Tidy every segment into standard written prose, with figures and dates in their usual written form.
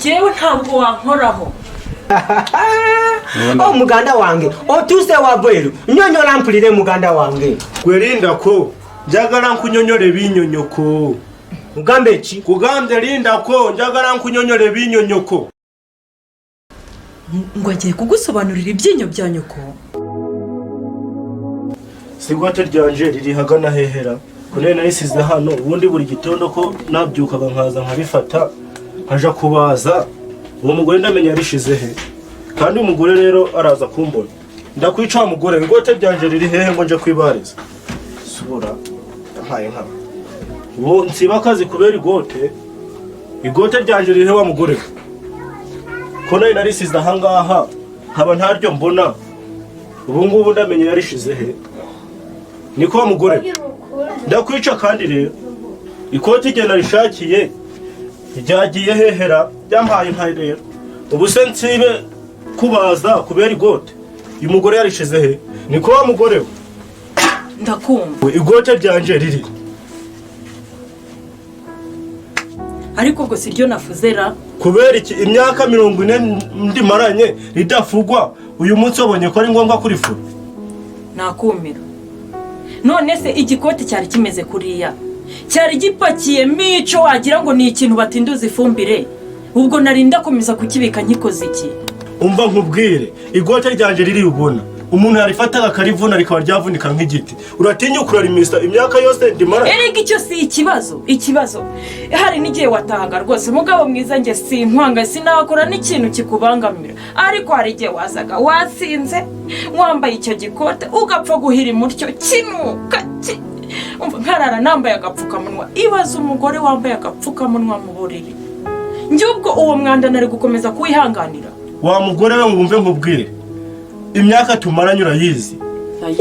Njyewe ntabwo wankoraho. Oh, muganda wange otuuse wabweru, nyonyola mpulire, muganda wange. Gwe lindako, njagala nkunyonyola ebinyonyoko. Mugambe ki? Kugambye lindako, njagala nkunyonyola ebinyonyoko. Ngo agiye kugusobanurira ibyinyo bya nyoko. Si igote ryanje riri hagana hehera ko nari narisize hano? Ubundi buri gitondo ko nabyukaga nkaza nkarifata nkaja kubaza. Uwo mugore ndamenya yarishize he. Kandi umugore rero araza kumbona, ndakwica. Wa mugore, igote ryanje riri hehe ngo nje kwibariza? Subura yampaye nka ubu nsiba akazi kubera igote. Igote ryanje riri he, wa mugore we? Ko nari narisize ahangaha nkaba ntaryo mbona ubu ngubu, ndamenya yarishize he. Niko wa mugore we, ndakwica. Kandi rero ikoti igihe narishakiye ryagiye hehera? Byampaye nka rero ubu se nsibe kubaza kubera igote? Uyu mugore yarishize he? Niko wa mugore we. Ndakumva. We, igote ryanje riri? Ariko ubwo si ryo nafuze ra? Kubera iki imyaka 40 ndimaranye ridafugwa, uyu munsi wabonye ko ari ngombwa kurifura? Nakumira. None se igikoti cyari kimeze kuriya, cyari gipakiyemo ico wagira ngo ni ikintu batinduza ifumbire, ubwo narinda komeza kukibika nkikoze iki? Umva nkubwire, igote ryanje riri ubona umuntu yarifataga akarivuna rikaba ryavunika nk'igiti, uratinyuka urarimisa imyaka yose ndimaranye? Erega icyo si ikibazo. Ikibazo, hari n'igihe watahaga rwose, mugabo mwiza, njye sinkwanga, sinakora n'ikintu kikubangamira, ariko hari igihe wazaga wasinze, wambaye icyo gikote, ugapfa guhira umutyo kinuka umva nkarara nambaye agapfukamunwa. Ibaze umugore wambaye agapfukamunwa mu buriri! Njye ubwo uwo mwanda nari gukomeza kuwihanganira? Wa mugore we, ngumve nkubwire, imyaka tumaranye urayizi.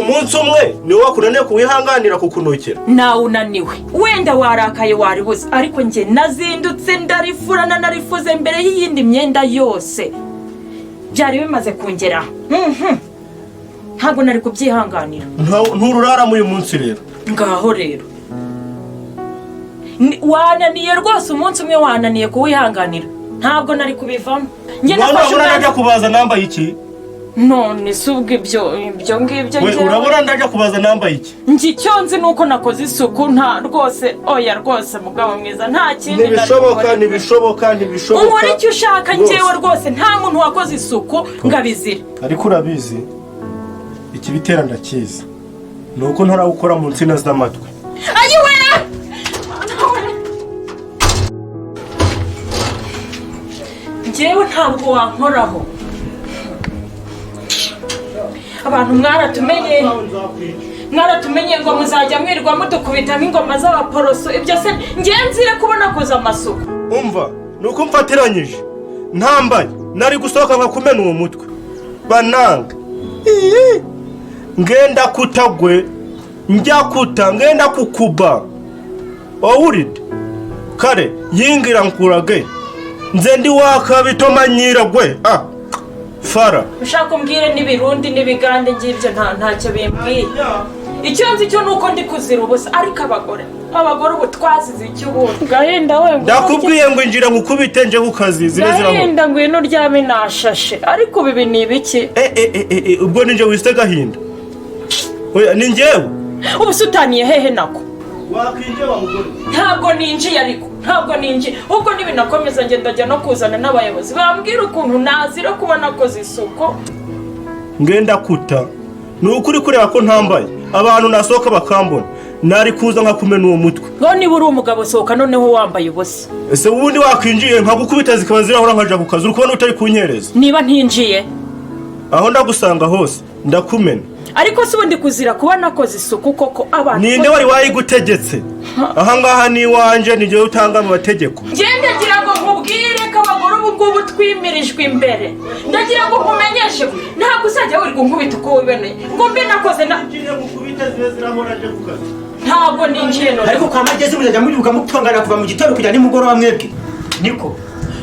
Umunsi umwe niwo wakunaniye kuwihanganira kukunukira? Nawe unaniwe, wenda warakaye, waribuze, ariko njye nazindutse ndarifurana, narifuze mbere y'iyindi myenda yose. Byari bimaze kungeraho. Ntabwo nari kubyihanganira. Ntururaramo uyu munsi rero. Ngaho rero wananiye rwose, umunsi umwe wananiye kuwihanganira. Ntabwo nari kubivamo njye. None Nafashe urabona ndajya umwanzuro. kubaza nambaye iki? None si ubwo ibyo ngibyo We, njyewe- urabona ndajya kubaza nambaye iki? Njye icyo nzi ni uko nakoze isuku. Nta rwose, oya rwose, mugabo mwiza, nta kindi nari Ntibishoboka. bukore. Ntibishoboka, ntibishoboka. Unkora icyo ushaka. Rwose. Njyewe rwose nta muntu wakoze isuku ngo abizire. Ariko urabizi, ikibitera ndakizi, ni uko ntarawukora mu nsina z'amatwi. Ayiwe! Njyewe ntabwo wankoraho. Abantu mwaratumenye, mwaratumenye ngo muzajya mwirwa mudukubita nk'ingoma z'abaporoso. Ibyo se njyewe nzire kubona koza amasuku? Umva, ni uko mfatiranyije ntambaye, nari gusohoka nkakumena uwo mutwe. Bananga. Ii! Ngenda kutagwe, njya kuta, ngenda kukuba owulidde. Kale yingira nkurage, nze ndi wakabitomanyira gwe. Ah, fara. Ushaka umbwire n'ibirundi n'ibigande, ngibyo nta ntacyo bimbwiye. Icyo nzi cyo ni uko ndi kuzira ubusa. Ariko abagore ubu twazize icyo ubundi? Gahinda we, ngwino. Ndakubwiye ngo injira nkukubite nje ku kazi, zibe zirahora. Gahinda, ngwino uryame, nashashe. Ariko ubu ibi ni ibiki? Eh, eh, eh, eh, eh, ubwo ninjye wise gahinda? Oya, ni njyewe. Ubu se utaniye hehe nako? Wakwinjiye, wa mugore. Ntabwo ninjiye, ariko ntabwo ninjiye. Ubwo nibinakomeza ngenda ndajya no kuzana n'abayobozi bambwira ukuntu nazira kuba nakoze isuku. Ngenda kuta, ni ukuri kureba ko ntambaye, abantu nasohoka bakambona, nari kuza nkakumena uwo mutwe. Ngo niba uri umugabo, sohoka noneho wambaye ubusa. Ese ubundi wakwinjiye nkagukubita zikaba zirahora, nkaja ku kazi? Uri kubona utari kunyereza? Niba ntinjiye? Aho ndagusanga hose ndakumena. Ariko si ubundi kuzira kuba nakoze isuku koko, abantu? Ninde wari wayigutegetse? Ahangaha ni iwanje, ni njyewe utanga mu mategeko. Njye ndagira ngo nkubwire ko abagore ubu ngubu twimirijwe imbere. Ndagira ngo nkumenyeshe ko ntabwo uzajya wirirwa unkubita uko wiboneye ngo mbe nakoze na Ntabwo ninjiye none. Ariko kwa magezi muzajya muribuka mutongana kuva mu gitondo kujya nimugoroba mwebwe. Niko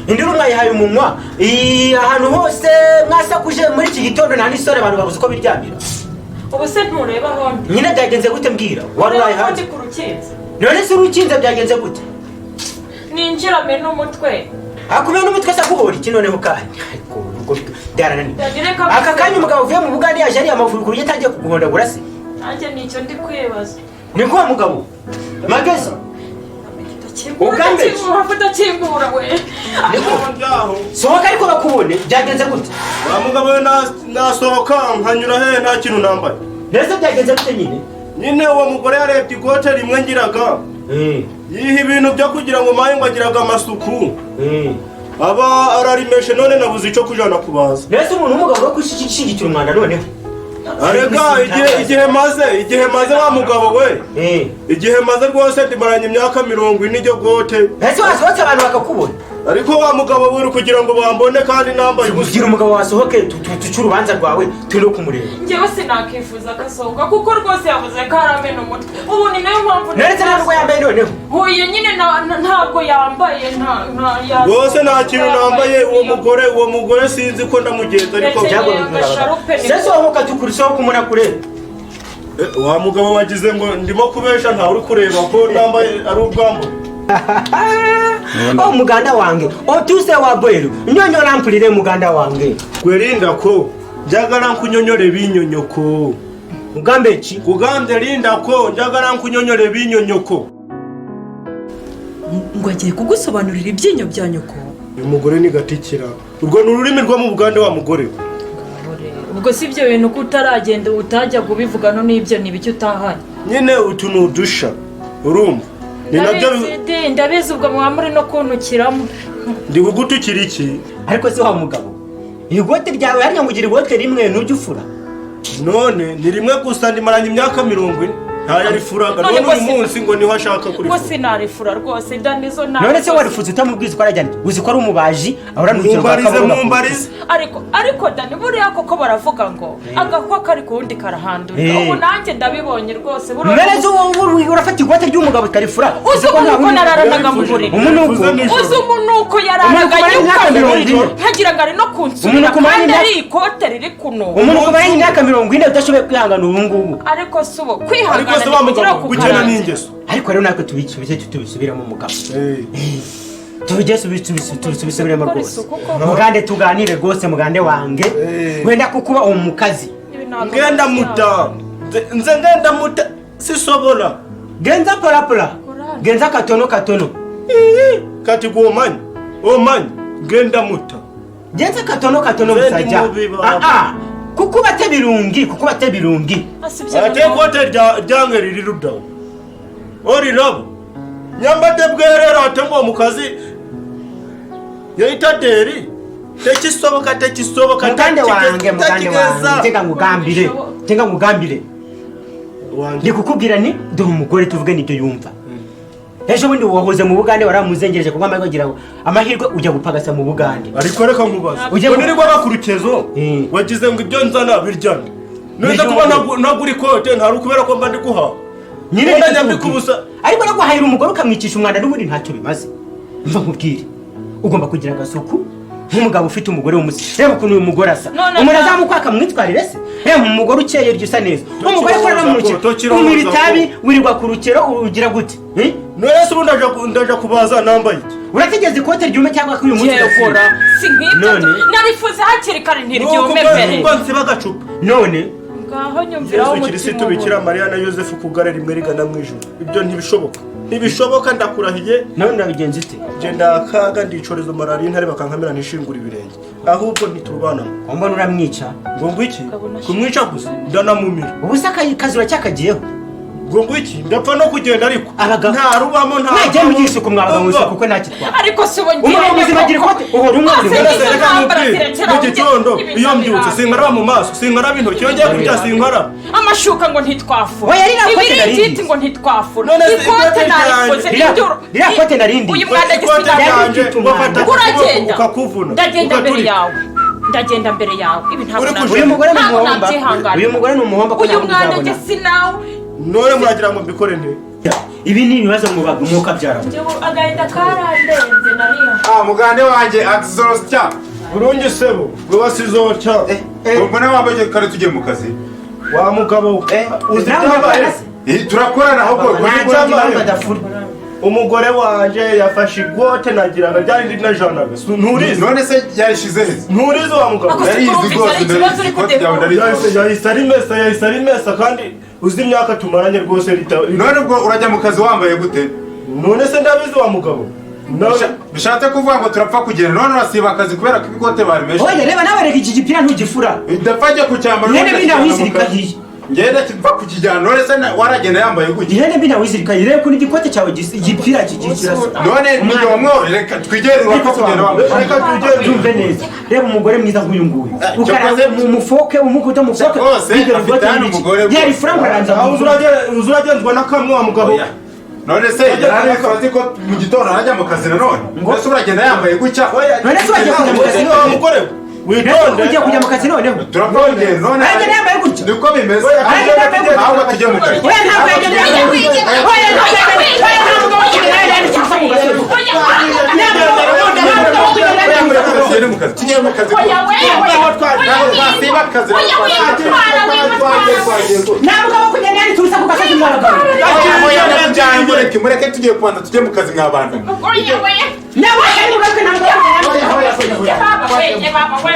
induru mwayihaye umunwa. Ii, ahantu hose mwasakuje muri iki gitondo, nta n'isore, abantu babuze uko biryamira. Ubu se ntureba aho ndi? Nyine byagenze gute? Mbwira, wari Ureba uraye aho hanze? ndi ku rukinzo. None se urukinze byagenze gute? Ninjirame n'umutwe. Akumena umutwe se akuhora iki noneho kandi? Ariko ubwo byarananiye. Aka kanya umugabo uvuye mu Bugande yaje ariye amavubi ku buryo atangiye kuguhondagura se? Nanjye nicyo ndi kwibaza. Ni ko wa mugabo Magezi Ugambe. Udakingura we. Sohoka ariko bakubone byagenze gute? Wa mugabo we nasohoka nkanyura hehe nta kintu nambaye. Mbese byagenze gute nyine? Nyine uwo mugore yarebye ikote rimwe ngiraga. Yiha ibintu byo kugira ngo maye ngo agiraga amasuku. Aba ararimeshe none nabuze ico kujana kubaza. Mbese umuntu w'umugabo wo gushyigikira umwanda noneho? Arega igihe maze wa mugabo we. Igihe maze rwose ndimaranye imyaka 40 iryo gote. Mbese wasohotse abantu bakakubona? Ariko wa mugabo we uri kugira ngo bambone kandi nambaye ubusa. Kugira umugabo wasohoke tuce urubanza rwawe turi no kumureba. Njyewe sinakifuza akasohoka kuko rwose yavuze ko aramena umutwe. Ubu ni nayo mpamvu Neretse ntabwo yambaye noneho. Huye nyine ntabwo yambaye nta rwose nta kintu nambaye uwo mugore sinzi ko ndamugenza ariko Sese wowe tukurisoho kumuna kure. Wa mugabo wagize ngo ndimo kubesha nta uri kureba ko nambaye ari ubwambo. Oh muganda wange otuse wa bweru nyonyola mpulire muganda wange kwerinda ko njagala nkunyonyole binyonyoko ugambe ki kugambe linda ko njagala nkunyonyole binyonyoko ngo agiye kugusobanurira ibyinyo bya nyoko. Uyu mugore ni gatikira urwo ni ururimi rwo mu Bugande wa mugore. Ubwo si ibyo bintu ko utaragenda utajya kubivuga no n'ibyo ni biki utahanye nyine utu nudusha urumva. Ndabizi ubwo muba muri no kuntukiramo. Ndi kugutukira iki? Ariko se wa mugabo igote ryawe hariya ngo ugira igote rimwe ntujye ufura. None ni rimwe gusa ndimaranye imyaka 40 nta yarifuraga none uyu munsi ngo niho ashaka kurifura. Ngo sinarifura rwose ndanizo na. None se warifuza utamubwiza ko arajyana uzi ko ari umubaji ahora n'urukero rwa kaburo. Mumbarize. Ariko Dani buriya koko baravuga ngo agakwa kari kundi karahandurika. Ubu nanjye ndabibonye rwose buriya. None se urafata ikote ry'umugabo ukarifura. Uzi uko nararanaga mu buriri. Uzi umunuko yararaga nkagira ngo ari no kunsubira kandi ari ikote riri kunuka. Umuntu kumaranye imyaka 40 udashoboye kwihangana ubu ngubu. Ariko si ubu kwihangana gukena n'ingeso. Ariko rero natwe tubisubize tubisubiramo mugabo. Tubige tubisubiremo rwose. Mugande tuganire rwose mugande wange. Wenda kukuba umukazi. Ngenda muta. Nze ngenda muta sisobola. Genza pola. Genza katono katono. Kati gwomanyi. Omanyi ngenda muta. Genza katono katono musajja. Kukuba tebirungi. Ate kote ryange riri rudawo. Ori rabo. Nyambadde bwerera ate ngo omukazi yayita deri. Tekisoboka. Mugande wange tega ngugambire. Ndikukubwira ni dore umugore tuvuge nibyo yumva. Ejo bundi wahoze mu Bugande waramuzengereje kuko amahirwe agira amahirwe ujya gupagasa mu Bugande. Ariko reka nkubaze. Ngo bakurukezo wagize ngo ibyo nzana biryane. None kuba nagura ikote ntari kubera ko mba ndi guhaha. Nyine ndanyambika ubusa. Ariko naguhahira umugore ukamwicisha umwanda n'ubundi ntacyo bimaze. Mva nkubwire. Ugomba kugira agasuku nk'umugabo ufite umugore w'umusi. Reba ukuntu uyu mugore asa. Umuntu azamukwaka mwitwarire se? Reba umugore ukeye urya usa neza. Umugore akora no mu rukero. Unywa itabi wirirwa ku rukero ugira gute? None se ubu ndaja kubaza nambaye iki? Urategeza ikote ryume cyangwa ko uyu munsi udakora? Si nk'ibyo narifuza hakiri kare ntiryume mbere. Nuko nsiba agacupa. None ngaho nyumviraho umutima. Yesu Kristo Bikira Mariya na Yosefu kugare rimwe rigana mu ijuru. Ibyo ntibishoboka. Ntibishoboka ndakurahiye. None urabigenza ute? Genda akaga ndicorezo malaria intare bakankamira nishingura ibirenge. Ahubwo ntiturwana. Mbona uramwica? Ngo ngwiki? Kumwica gusa ndanamumira. Ubu se akazi uracyakagiyeho? Ngo ngwiki? Ndapfa no kugenda ariko. Nta rubamo nta. Najya mugira isuku mwabaga mu isuku kuko ntakitwara. Ariko si ubu ngiye. Umuntu muzima agira ikote uhora umwari. Mu gitondo iyo mbyutse sinkaraba mu maso, sinkaraba intoki, iyo ngiye kurya sinkaraba. Amashuka ngo ntitwafura. Oya ririya kote narindi. Ibiringiti ngo ntitwafura. Ikote narikoze induru. Ririya kote narindi. Uyu mwanda gisigaye. Uragenda. Ndagenda mbere yawe. Ndagenda mbere yawe. Ibi ntabwo Uyu mugore ni umuhomba. Uyu mugore ni umuhomba ko uyu mwanda gisinawe. None muragira ngo mbikore nte? Ibi ni ibibazo mu bagumuka byara. Agahinda karandenze nariyo. Mugande wanjye akizorosya. Burungi sebo rwasizotya. Mbona wambaye kare tugiye mu kazi. Wa mugabo uzi byabaye? Turakorana ahubwo badafura. Umugore wanje yafashe igote nagiraga ryari rinajanaga. Nturizi. None se yarishize he? Nturizi wa mugabo. Ako Ndarizi Urumva rwose, iki kibazo ndarizi uri ikoti ryawe kudekora. ndarizi. Yahise arimesa, yahise arimesa, kandi uzi imyaka tumaranye rwose rita. None ubwo urajya mu kazi wambaye gute? None se ndabizi wa mugabo? Bishatse kuvuga ngo turapfa kugenda none urasiba akazi kubera ko ibikote barimeshe. Oya, reba nawe, reka iki gipira ntugifura. Ndapfa njya kucyambara. Ihene mbi nawe izirika hiye. Ngenda kipfa kukijyana, none se waragenda yambaye gutya? Ihene mbi nawe izirika hiye, reba ukuntu igikote cyawe igipira kirasa. None mugabo mwo, reka twigere, urapfa kugenda wambaye. Reka tugende. Byumve neza, reba umugore mwiza nk'uyu nguyu ukara cyokoze- mu mufoke, umukuta mufoke. Rwose, bigera afite ubwote hano n'ibiki. umugore rwose. Yari fura ngo arabanza Aho uzuragenzwa na kamwe wa mugabo. Oya. None se yarareka azi ko mu gitondo arajya mu kazi nanone? Mbese uragenda yambaye gutya? None se wagiye kujya mu kazi? Wa mugore we, witonde. Ugiye kujya mu kazi noneho? Turapfa kugenda none. Aragenda yambaye gutya? Niko bimeze. Aragenda yambaye gutya? Ahubwo tujye mu kazi. Oya, ntabwo yagenda yambaye gutya. Oya, ntabwo yagenda. Oya, nta mugabo kugenda yanditse ubusa mu gasozi. Nta mugabo kugenda yanditse ubusa mu gasozi. Tugende mu kazi, tujye mu kazi. Oya we, oya. Ntabwo twasiba akazi. Oya, wimutwara, wimutwara. Nta mugabo kugenda yanditse ubusa ku gasozi, mwa bagabo. Oya, ndakujyanye, mureke, mureke, tugiye kubanza tujye mu kazi mwa bantu. Oya we. Nawe yari mu gasozi, nta mugabo kugenda yanditse ubusa. Ye baba we, ye baba we.